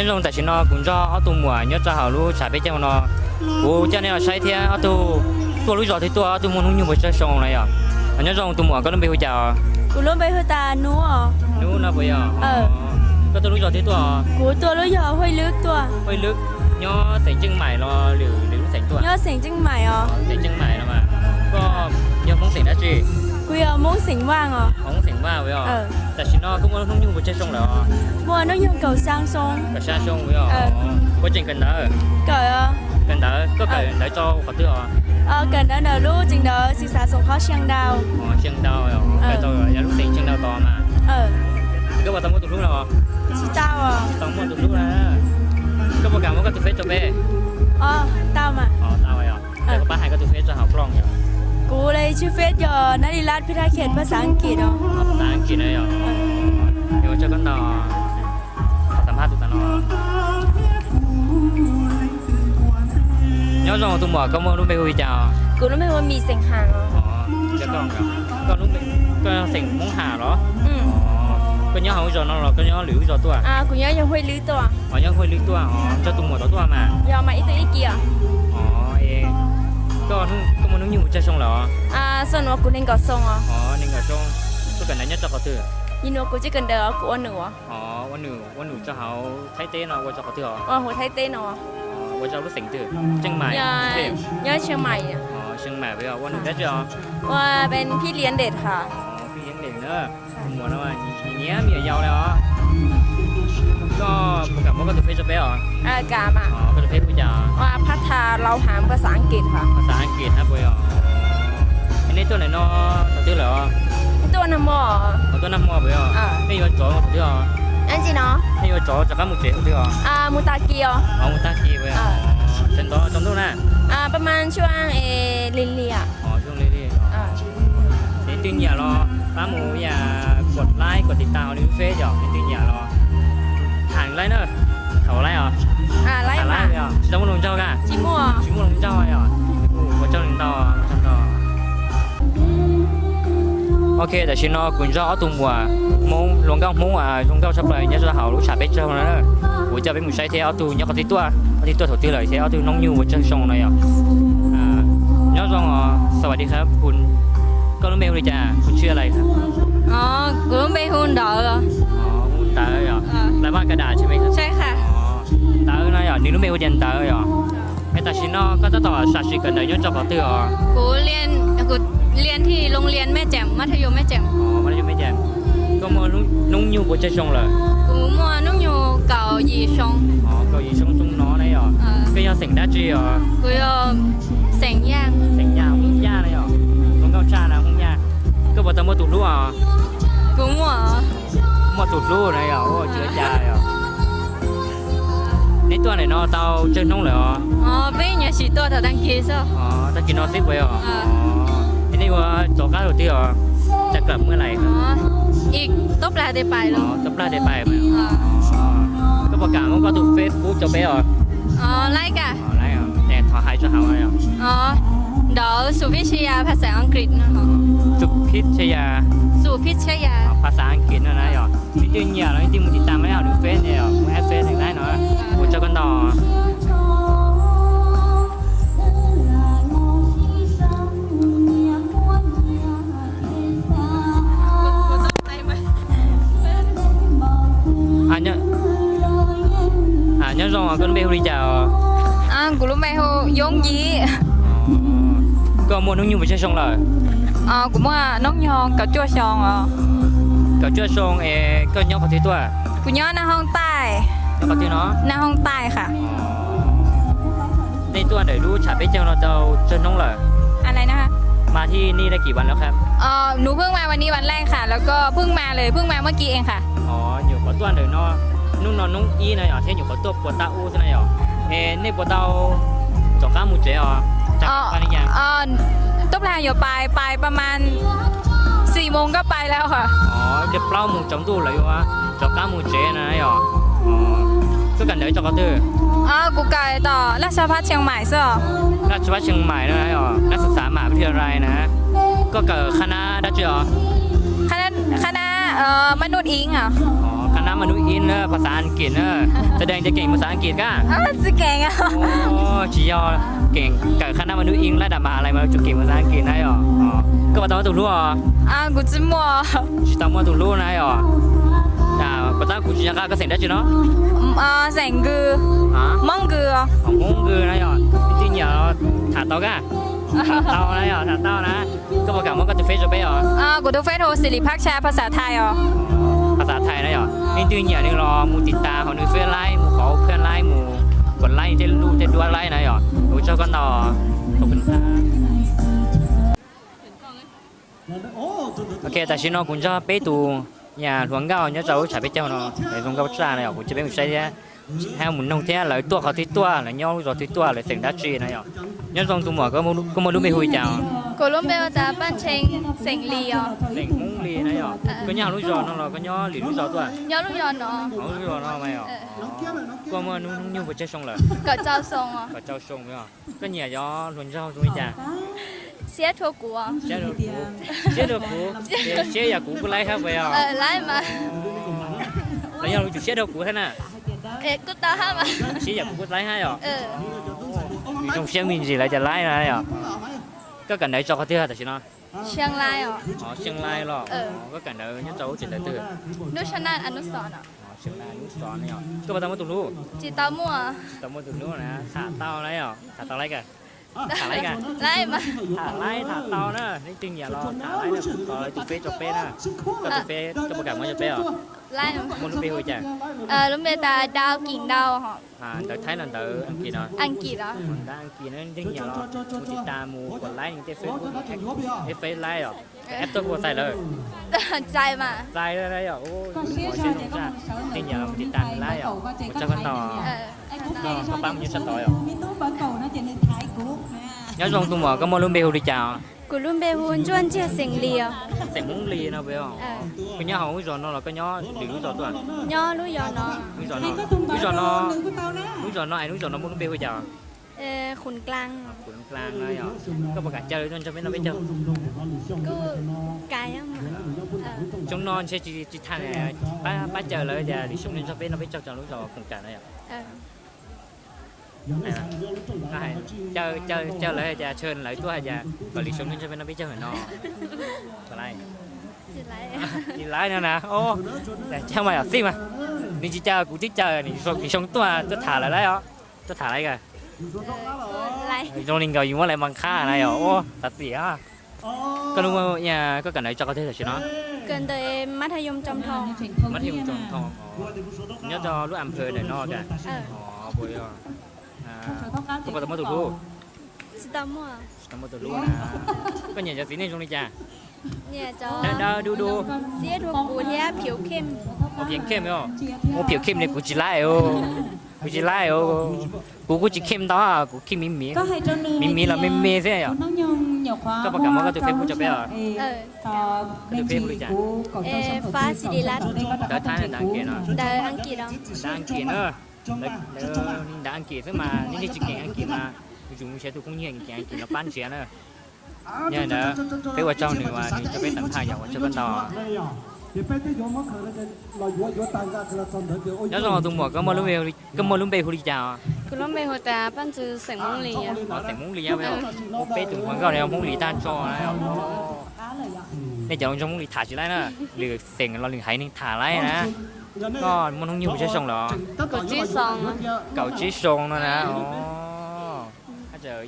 Zoo, tam sim no kuv nrog ob tug muam nyob rau hauv lub tshav peb caug no, kuv coj nej los saib thiab ob tug tuaj lub zos twg tuaj, ob tug muaj hnub nyoog puas tsawg xyoo na yom. Nyob zoo tus muam, koj lub npe hu cas? Kuv lub npe hu tas Nub. Nub no puas yog? Koj tuaj lub zos twg tuaj? Kuv tuaj lub zos Huaj Lwb tuaj. Huaj Lwb, nyob xeem Tseej Maim los lwm lwm lub xeem tuaj? Nyob xeem Tseej Maim os. Xeem Tseej Maim no mas. Koj yog Hmoob xeem dab tsi? Kuv yog Hmoob xeem Vaj os. Hmoob xeem Vaj puas yog? Tam sim no koj muaj hnub nyoog puas tsawg xyoo lawm? Muaj hnub nyoog kaum xya xyoo. Kaum xya xyoo puas yog? Koj tseem kawm ntawv? Kawm. Kawm ntawv, koj kawm ntawv rau qhov twg os? Kawm ntawv ntawm lub tseem ntawv txiv xav xoom qhov xiang ntau. Xiang ntau, kawm tau yog lub xeem xiang ntau tod mas. Koj puas tau muaj tus hlub no? Tsis tau. Tsis tau muaj tus hlub na. Koj puas kam muab koj tus feb rau peb? Tau mas. Tau yog. Koj pab hais koj tus feb rau hauv plooj yog? Kuv li tswv feb yog Nab Li Lab Phij Thaj Khiam, phas xav Ankit os. Phas xav Ankit na yog. Ua tsaug koj ntau. Xam phaj tus tas no. Nyob zoo tus muam, koj muaj lub npe hu li cas? Kuv lub npe hu Mim xeem Ham. Koj xeem Hmoob Ham los? Koj nyob hauv lub zos no los koj nyob lwm lub zos tuaj? Kuv nyob Huaj Lwb tuaj. Nyob Huaj Lwb tuaj, nrog tus muam tod tuaj mas? Yog mas, ib tug ib kis. Koj muaj hnub nyoog puas tsawg xyoo lawm? Xyoo no kuv nees nkaum xyoo os. Nees nkaum xyoo. Koj kawm ntawv nyob rau qhov twg? Yim no kuv tsis kawm ntawv, kuv ua nws. Ua nws, ua nws rau hauv Thaib teb no ua rau qhov twg os? Ua hauv Thaib teb no. Ua rau lub xeem twg? Tseej Maim. Nyob Tseej Maim. Tseej Maim puas yog? Ua nws dab tsi os? Ua peb phij liav ntes hos. Phij liav ntes na. Tus muam no nyiam me nyuam yaus li os. Koj puas kam muab koj tus feb rau peb os? Kam mas. Koj tus feb hu cas? Ua Phaj Thas Lau Ham, phas xav Ankit hos. Phas xav Ankit na puas yog? Nej tuaj ntawm no thaum twg lawm os? Tuaj nag hmo. Tuaj nag hmo puas yog? Nej yuav tsov thaum twg os? Nej yuav tsov rov qab mus tsev thaum twg os? Mus tag kis os. Mus tag kis puas yog? Sawv ntxov tsaus ntuj na? Pab mas tshuaj li li. Tshuaj li li. Leej twg nyiam los pab mus ib yam kuam laib kuam tiv tas hauv lub feb yom, leej twg nyiam los tham laib na. Thaum laib os. Tsis tau muaj hluas nraug ka? Tsis muaj hluas nraug yom. Ua tsaug ntau, ua tsaug ntau. Ok, tam sim no kuv nrog ob tug muam Hmoob hluas nkauj Hmoob zoo nkauj tshaj plaws nyob rau hauv lub tshav peb caug no na. Kuv coj peb mus saib thiab ob tug nyob qhov twg tuaj, ob tug tuaj thaum twg lawm thiab ob tug hnub nyoog puas tsawg xyoo no yom. Nyob zoo os,สวัสดีครับคุณ, koj lub npe hu li cas,คุณชื่ออะไรครับ? Kuv lub npe hu Ntawv. Hu Ntawv yom, ลาวบ้านกระดาษใช่ไหมครับ? Ntawv no yom, nws lub npe hu tias Ntawv yom. Es tam sim no koj tab tom sam sim kawm ntawv nyob rau qhov twg os? Kuv lia thi loo lia mej ceem, maj thaj yus mej ceem. Koj muaj hnub nyoog puas tsawg xyoo lawm? Kuv muaj hnub nyoog kaum yim xyoo. Kaum yim xyoo xyoo no na yom. Koj yog xeem dab tsi os? Kuv yog xeem Yaj. Xeem Yaj, Hmoob Yaj na yom. Hluas nkauj tshaj na Hmoob Yaj. Koj puas tau muaj tus hlub os? Kuv muaj. Muaj tus hlub na yom, ua tsis ua cas yom. Neb tuaj ntawm no tau tsawg hnub lawm os? Peb nyuam qhuav tuaj thaum tag kis xwb. Tag kis no xwb puas yog? Es nej yuav rov qab lawm twg os? Cov kawm muaj lais? Ib tub plag tes pais los. Tub plag tes pais. Koj puas kam muab koj tus Facebook rau peb os? Laib ka. Thov hais rau hauv. Ntawv สุพิชยา ภาษาอังกฤษนะ สุพิชยา สุพิชยา ภาษาอังกฤษ no na yom. Leej twg nyiam los leej twg mus tiv tas neb hauv nws Face ne yom, mus add Face nws laib no. Ua tsaug koj ntau. Nyob zoo, koj lub npe hu li cas os? Kuv lub npe hu Yooj Yim. Koj muaj hnub nyoog puas tsawg xyoo lawm? Kuv muaj hnub nyoog kaum cuaj xyoo os. Kaum cuaj xyoo es koj nyob qhov twg tuaj? Kuv nyob Naj Hooj Taij. Nyob qhov twg no? Naj Hooj Taij hab. Nej tuaj ntawm lub tshav peb caug no tau tsawg hnub lawm? มาที่นี่ได้กี่วันแล้วครับ? หนูเพิ่งมาวันนี้วันแรกค่ะ แล้วก็เพิ่งมาเลย เพิ่งมาเมื่อกี้เองค่ะ. Nyuam qhuav tuaj ntawm no, hnub no hnub ib no yom, thiab nyuam qhuav tuaj puas tag ub xwb na yom. Es nej puas tau rov qab mus tsev os? Tub plag yuav pais, pais ประมาณ สี่โมงก็ไปแล้วค่ะ. Li plaub moos tsaus ntuj lawv yuav rov qab mus tsev na yom. Koj kawm ntawv rau qhov twg? Kuv kawm tom ราชภัฏเชียงใหม่ xwb os. ราชภัฏเชียงใหม่ no na yom, นักศึกษามหาวิทยาลัยนะ. Koj kawm คณะ dab tsi os? คณะ คณะ เอ่อ มนุษย์อิง อ่ะ. Khab nab mas nub ib na, phas xav Ankit na. Txawm deeg tias keem phas xav Ankit kab? Tsis keem. Tsis yog keem kawm khab nab mas nub ib laib dam mas lais mas tsuas keem phas xav Ankit na yom. Koj puas tau muaj tus hlub os? Kuv tsis muaj. Tsis tau muaj tus hlub na yom. Puas tab kuv tsis nco qab koj xeem dab tsi no? Xeem Nkws. Hmoob Nkws. Hmoob Nkws na yom. Leej twg nyiam tham tau kab? Tham tau na yom, tham tau na. Koj puas kam muab koj tus Face rau peb os? Kuv tus Face hu Xis Lis Phab Tshaj, phas xav Thais os. Phas xav Thais na yom. Leej twg nyiam nws los mus tiv tas hauv nws Face laib, mus qhov hu phaj laib, mus kuas laib tej lub tej duab laib na yom. Ua tsaug koj ntau. Ok, tam sim no kuv nrog peb tus yam hluas nkauj nyob rau lub tshav peb caug no, lawv zoo nkauj tshaj na yom, kuv cia peb mus saib thiab, hab mus noog thiab lawv tuaj qhov twg tuaj, lawv nyob lub zos twg tuaj, lawv xeem dab tsi na yom. Nyob zoo tus muam, koj muaj lub npe hu li cas? Kuv lub npe hu tas Paj Ntshee, xeem Lis os. Xeem Hmoob Lis na yom. Koj nyob hauv lub zos no los koj nyob lwm lub zos tuaj? Nyob lub zos no. Hauv lub zos no mas yom. Koj muaj hnub nyoog puas tsawg xyoo lawm? Kaum rau xyoo os. Kaum rau xyoo os. Koj nyiam cov hluas nraug zoo li cas? Siab dua kuv. Siab dua kuv. Siab dua kuv. Siab yam kuv kuj laib hab puas yog? Laib mas. Los yog lub tsum siab dua kuv hab na. Kuj tau hab mas. Siab yam kuv kuj laib hab yom. Zoo siab me ntsis lawv cas laib na yom. Koj kawm ntawv tso qhov twg tam sim no? Xeev Laij os. Xeev Laij los? Koj kawm ntawv nyob rau lub tsev ntawv twg? Hnub sab naj a hnub xos no. Xeev Laij hnub xos no yom. Koj puas tau muaj tus hlub? Tsis tau muaj. Tsis tau muaj tus hlub na, tham tau na yom, tham tau laib kawg. Tham laib kawg. Laib mas. Tham laib tham tau na, leej twg nyiam los tham laib na, kuv thov lawv tus Face rau peb na. Koj tus Face koj puas kam muab rau peb os? Laib. Muaj lub npe hu li cas? Lub npe tas Dau Kim Dau. Ntawv Thaib los ntawv Askiv no? Askiv los? Ntawv Askiv no, leej twg nyiam los mus tiv tas mus kuas laib nws tej Facebook, Face laib os. App tuaj kuj txais lawm. Txais mas. Txais lawm yom. Leej twg nyiam los mus tiv tas nws laib yom. Ua tsaug koj ntau. Koj pab mus nyob sab tod yom. Nyob zoo tus muam, koj muaj lub npe hu li cas os? Kuv lub npe hu Ntsuab Ntsiag xeem Lis os. Xeem Hmoob Lis no puas yog? Koj nyob hauv lub zos no los koj nyob lwm lub zos tuaj? Nyob lub zos no. Lub zos no, lub zos no, lub zos no es lub zos no muaj lub npe hu li cas? Khuv Dlaa. Khuv Dlaa no yom. Koj puas kam caw lawv tuaj nrog peb noj peb caug? Kuj kam. Xyoo no ntshe tsis tham, pab, pab caw lawv tias lwm xyoo nrog peb noj peb caug rau lub zos Khuv Dlaa no yom. Caw, caw, caw lawv hais tias, tshee lawv tuaj hais tias kom lwm xyoo nrog peb noj peb caug no. Tsis laib no na. Tsis laib mas yom, xij mas. Nws tsis caw kuv twb caw, lwm xyoo tuaj, tuaj tham lawv laib os. Tuaj tham laib kawg. Zoo li nkaus yus muab lawv mas qhab na yom. Ua, xav xim. Koj lub, koj kawm ntawv tso qhov twg tam sim no? Mab thaj yoom Tsom Thoo. Mab thaj yoom Tsom Thoo. Nyob rau lub a phawv ntawm no kawg. Koj puas tau muaj tus hlub? Tsis tau muaj. Tsis tau muaj tus hlub na. Koj nyiam cov txiv neej zoo li cas? Dawb dawb dub dub. Siab dua kuv thiab phiv khem. Ua phiv khem os. Ua phiv khem li kuv tsis laib os. Kuv tsis laib os. Kuv kuj tsis khem ntau, kuv khem miv miv. Miv miv los me me xwb yom. Koj puas kam muab koj tus Facebook rau peb os? Koj tus Facebook li cas? Fab Xis Lis Lab. Ntawv Thaib ntawv Askiv no? Ntawv Askiv no. Ntawv Askiv xwb mas, nej tsis keem Askiv mas, yuav tsum mus nrhiav tus phooj ywg keem Askiv los pab nrhiav na. Yog li ntawd, peb ua tsaug nws uas nws coj peb xam phaj yom, ua tsaug koj ntau. Nyob zoo tus muam, koj muaj lub npe hu li cas os? Kuv lub npe hu tas Paj Ntxwv, xeem Hmoob Lis. Xeem Hmoob Lis, peb tus hluas nkauj no Hmoob Lis tag nrho na. Nej cov hluas nraug Hmoob Lis tham tsis laib na, lwm xeem los lwm haiv neeg tham laib na. Koj muaj hnub nyoog puas tsawg xyoo lawm? Kaum tsib xyoo no na.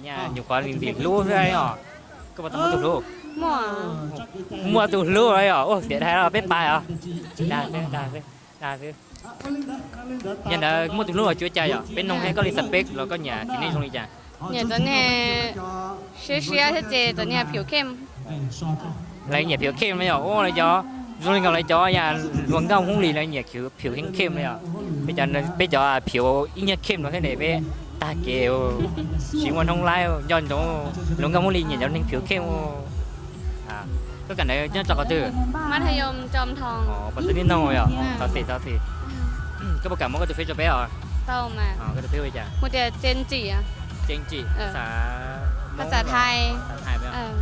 Nyuam qhuav li ntxim hlub xwb os. Koj puas tau muaj tus hlub? Muaj tus hlub os. Xiav dai los peb pais os. Dag xwb, dag xwb. Yog ntawd muaj tus hlub los tsis ua cas yom, peb noog thiab koj li xav peb los koj nyiam txiv neej zoo li cas? Nyiam cov niag siab siab thiab ces cov niag phiv khem. Lawv nyiam phiv khem no yom, ua lawv cov zoo li nkaus lawv cov yam hluas nkauj Hmoob Lis lawv nyiam phiv khem khem no yom. Peb cov, peb cov phiv ib nyuag khem no thiab ne peb tag kev, tsis muaj noob laib, nco ntsoov hluas nkauj Hmoob Lis nyiam cov neeg phiv khem. Koj kawm ntawv nyob rau qhov twg? Mab thaj yoom Tsom Thoo. Puas tau nib noog yom? Thov txim, thov txim. Koj puas kam muab koj tus Face rau peb os? Koj tus Face hu li cas? Tseem Tsim, phas xav Thaib.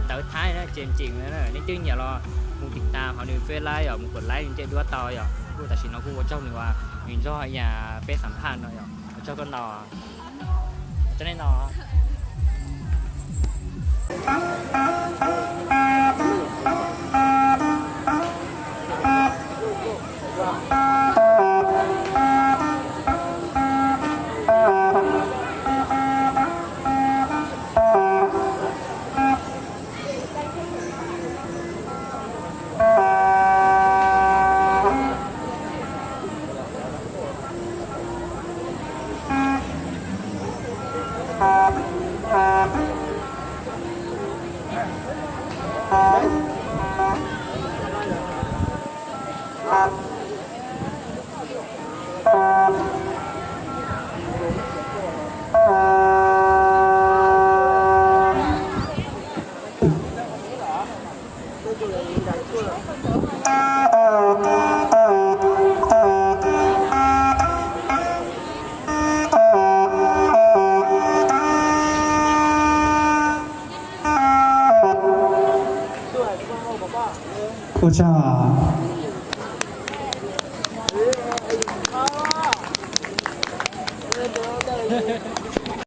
Ntawv Thaib na, Tseem Tsim na, leej twg nyiam los mus tiv tas hauv nws Face laib yom, mus kuas laib nws tej duab tau yom. Kuj tam sim no kuj ua tsaug nws uas nws nrog ib yam peb xam phaj no yom. Ua tsaug koj ntau. Ua tsaug nej ntau. Ua tsaug.